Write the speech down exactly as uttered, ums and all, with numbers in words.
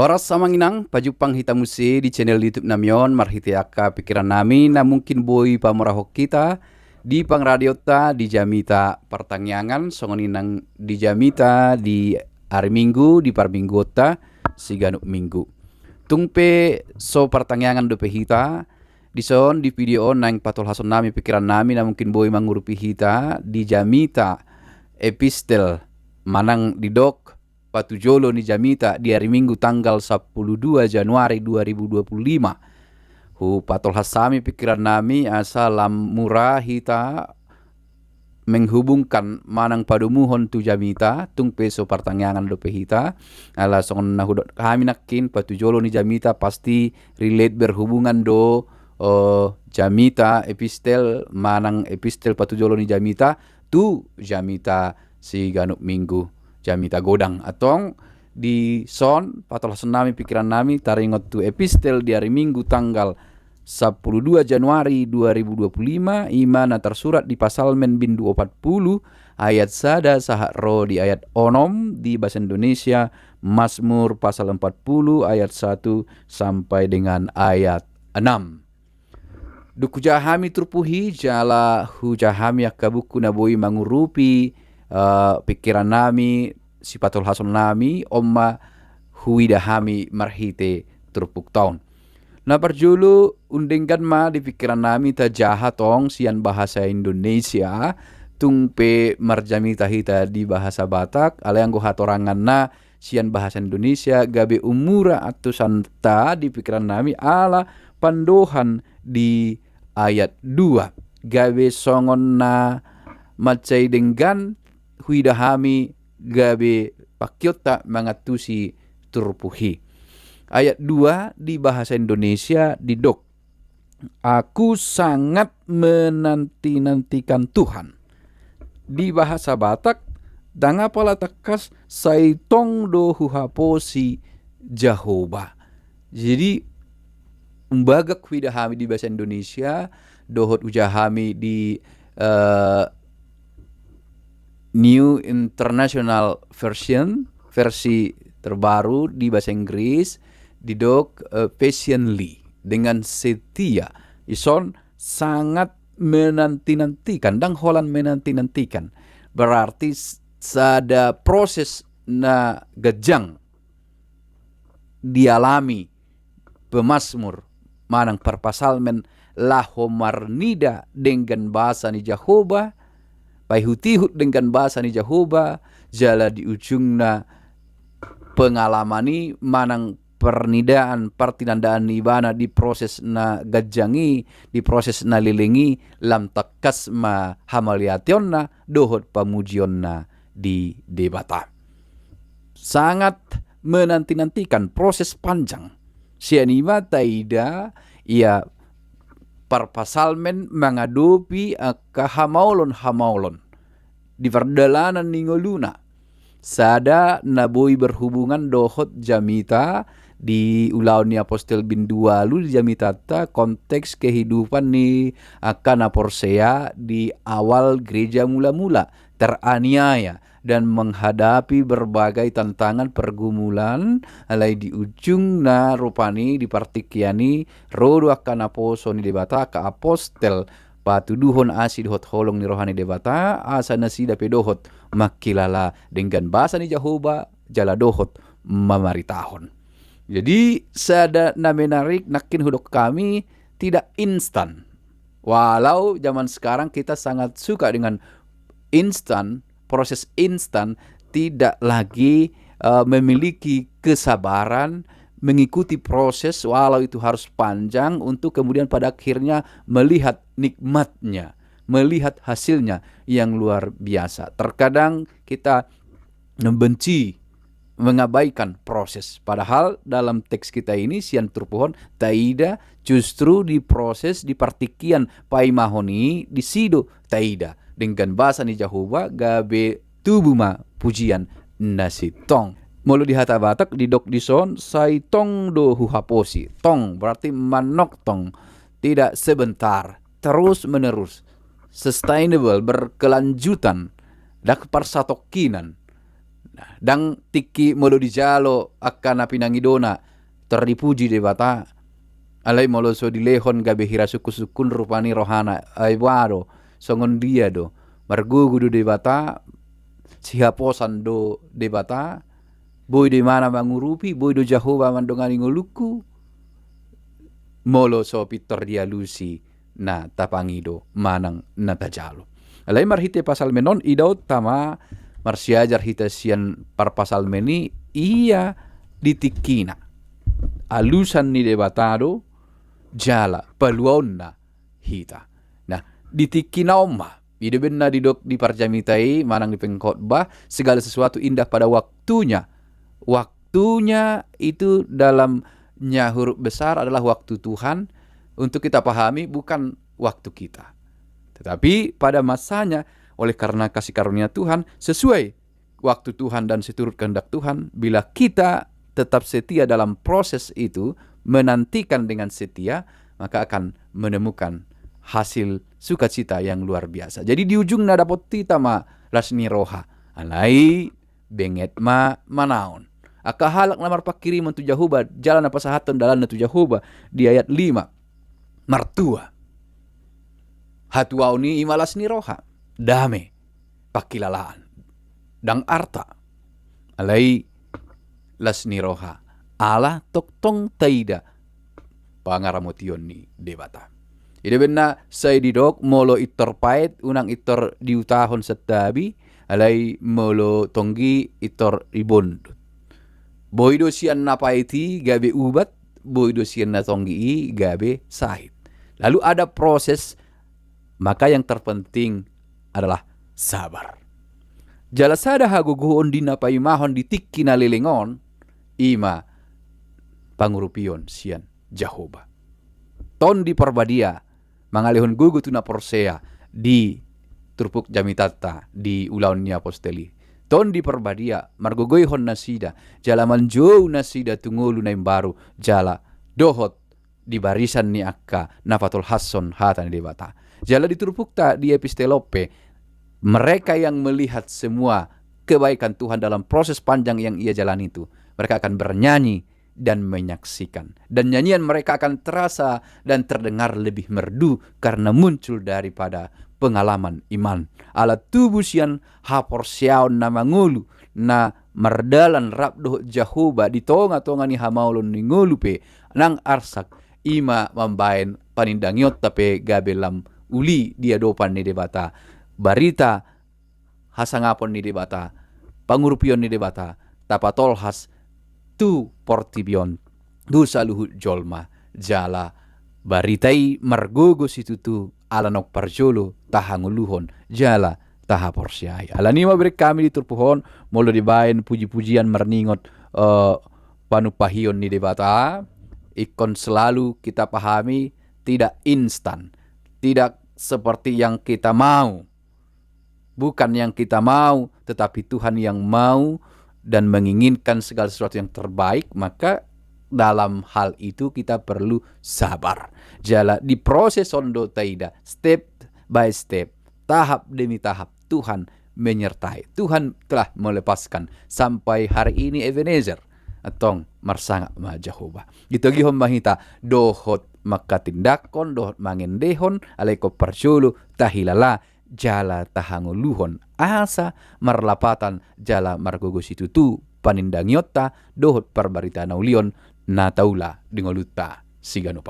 Horas amang inang, pajumpang hita muse di channel YouTube nami on marhite angka pikiran nami na mungkin boi pamurahon hita di pangradionta di jamita partangiangan, songon i nang di jamita di ari Minggu di parmingguonta siganup Minggu. Tung pe so partangiangan dope hita, dison di video on naeng patolhason nami pikiran nami na mungkin boi mangurupi hita di jamita epistel manang didok patujolo ni jamita di ari Minggu tanggal sampulu dua Januari dua ribu dua puluh lima. Hupatolhas hami pikiran nami asa lam mura hita menghubungkan manang padomuhon tu jamita, tung pe so partangiangan dope hita. Ala songon na hudok hami nangkin, patujolo ni jamita pasti relate, berhubungan do, eh, jamita epistel manang epistel patujolo ni jamita tu jamita siganup Minggu, jamita godang. Antong dison patolhason nami pikiran nami taringot tu epistel di ari Minggu tanggal sampulu dua Januari dua ribu dua puluh lima, i ma na tarsurat di Psalmen bindu opat pulu ayat sada sahat ro di ayat onom, di bahasa Indonesia Mazmur pasal empat puluh ayat satu sampai dengan ayat enam. Dung hujaha hami turpuk i jala hujaha hami angka buku na boi mangurupi, eh, pikiran nami, sipatolhason nami, on ma huida hami marhite turpukta on. Na parjolo, undenggan ma di pikiran nami tajaha tong sian bahasa Indonesia, tung pe marjamita hita di bahasa Batak, alai anggo hatoranganna sian bahasa Indonesia gabe umura antusanta di pikiran nami ala pandohan di ayat dua. Gabe songon na mansai denggan huida hami gabe pangkeonta mangantusi turpuk i. Ayat dua di bahasa Indonesia didok, "Aku sangat menanti-nantikan Tuhan." Di bahasa Batak, dang apala tangkas, "Sai tong do huhaposi Jahowa." Jadi, umbagak huida hami di bahasa Indonesia, dohot hujaha hami di, eh, New International Version, versi terbaru di bahasa Inggris, didok, eh, patiently, dengan setia. Dison sangat menanti-nantikan, dang holan menanti-nantikan. Berarti s-, sada proses na ganjang dialami pemazmur manang parpsalmen laho marnida denggan basa ni Jahowa, paihut-ihut denggan basa ni Jahowa, jala di ujungna pengalaman i manang parnidaan, partinandaan ni ibana di proses na ganjang i, di proses na leleng i, lam tangkas ma hamauliateonna dohot pamujionna di Debata. Sangat menanti-nantikan, proses panjang. Sian i ma taida ia parpsalmen mangadopi angka hamaolon-hamaolon di pardalanan ni ngoluna. Sada na boi berhubungan dohot jamita di Ulaon ni Apostel bindu ualu, di jamitanta konteks kehidupan ni angka na porsea di awal gereja mula-mula, teraniaya dan menghadapi berbagai tantangan pergumulan, alai di ujungna rupani di partingkian i ro do angka naposo ni Debata, angka apostel, patuduhon asi dohot holong ni roha ni Debata, asa nasida pe dohot mangkilala denggan basa ni Jahowa, jala dohot mamaritahon. Jadi, sada na menarik nangkin hudok hami, tidak instan. Walau zaman sekarang kita sangat suka dengan instan, proses instan, tidak lagi, eh, memiliki kesabaran mengikuti proses, walau itu harus panjang, untuk kemudian pada akhirnya melihat nikmatnya, melihat hasilnya yang luar biasa. Terkadang kita membenci, mengabaikan proses. Padahal dalam teks kita ini, sian turpuk on, taida justru di proses, di partingkian paimahon i, disi do taida denggan basa ni Jahowa gabe tubu ma pujian na sintong. Molo di hata Batak didok dison, sai tong do huhaposi. Tong berarti manongtong, tidak sebentar, terus menerus, sustainable, berkelanjutan, dang parsatongkinan. Nah, ndang tingki molo dijalo angka na pinangidona tor dipuji Debata, alai molo so dilehon gabe hira sungkun-sungkun rupani rohana, ai boha do, songon dia do, margogo do Debata, sihaposan do Debata, boi do imana mangurupi, boi do Jahowa mandongani ngolungku, molo so pintor dialusi na tapangido manang na tajalo. Alai marhite pasalmen on idaonta ma, marsiajar hita sian parpasalmen i, ia di tingkina alusan ni Debata do jala paluaonna hita. Nah, di tingkina on ma, i do umbahen na didok di parjamita i manang di pengkhotbah, segala sesuatu indah pada waktunya. Waktunya itu dalamnya huruf besar adalah waktu Tuhan, untuk kita pahami bukan waktu kita. Tetapi pada masanya, oleh karena kasih karunia Tuhan, sesuai waktu Tuhan dan seturut kehendak Tuhan, bila kita tetap setia dalam proses itu, menantikan dengan setia, maka akan menemukan hasil sukacita yang luar biasa. Jadi di ujungna dapot hita ma las ni roha. Alai benget ma manaon. Angka halak na marpanghirimon tu Jahowa, jala na pasahathon dalanna tu Jahowa, di ayat lima. Martua. Hatuaon i ima las ni roha. Dame. Pangkilalaan. Ndang arta. Alai las ni roha. Ala tongtong taida pangaramotion ni Debata. I do umbahen na sai didok molo pintor paet unang pintor diutahon santabi, alai molo tonggi pintor dibondut. Boi do sian na paet i gabe ubat, boi do sian na tonggi i gabe sahit. Lalu ada proses, maka yang terpenting adalah sabar. Jala sada hagogoon di na paimahon di tingki na leleng on, ima pangurupion sian Jahowa. Tondi Parbadia mangalehon gogo tu na porsea di turpuk jamitanta di Ulaon ni Apostel i. Tondi Parbadia margogoihon nasida, jala manjou nasida tu ngolu na imbaru, jala dohot di barisan ni angka na patolhashon hata ni Debata. Jala di turpukta di epistelon pe, mereka yang melihat semua kebaikan Tuhan dalam proses panjang yang ia jalani itu, mereka akan bernyanyi dan menyaksikan. Dan nyanyian mereka akan terasa dan terdengar lebih merdu karena muncul daripada pengalaman iman. Ala tubu sian haporseaon na mangolu, na mardalan rap dohot Jahowa di tonga-tonga ni hamaolon ni ngolu pe, nang arsak, ima mambahen panindangionta pe gabe lam uli di adopan ni Debata. Barita hasangapon ni Debata, pangurupion ni Debata, tapatolhas tu portibi on, tu saluhut jolma, jala barita i margogo situtu ala naung parjolo tahangoluhon, jala tahaporseai. Alani i ma bereng hami di turpuk on, molo dibahen puji-pujian marningot, eh, panumpahion ni Debata, ingkon selalu kita pahami tidak instan, tidak seperti yang kita mau. Bukan yang kita mau, tetapi Tuhan yang mau dan menginginkan segala sesuatu yang terbaik, maka dalam hal itu kita perlu sabar. Jala di proses on do taida, step by step, tahap demi tahap, Tuhan menyertai. Tuhan telah melepaskan sampai hari ini Ebenezer. Antong marsangap ma Jahowa. Ditogihon ma hita dohot manghatindanghon, dohot mangendehon, alai ingkon parjolo tahilala jala tahangoluhon, asa marlapatan jala margogo situtu panindangionta dohot parbarita na uli on na taula di ngolunta siganup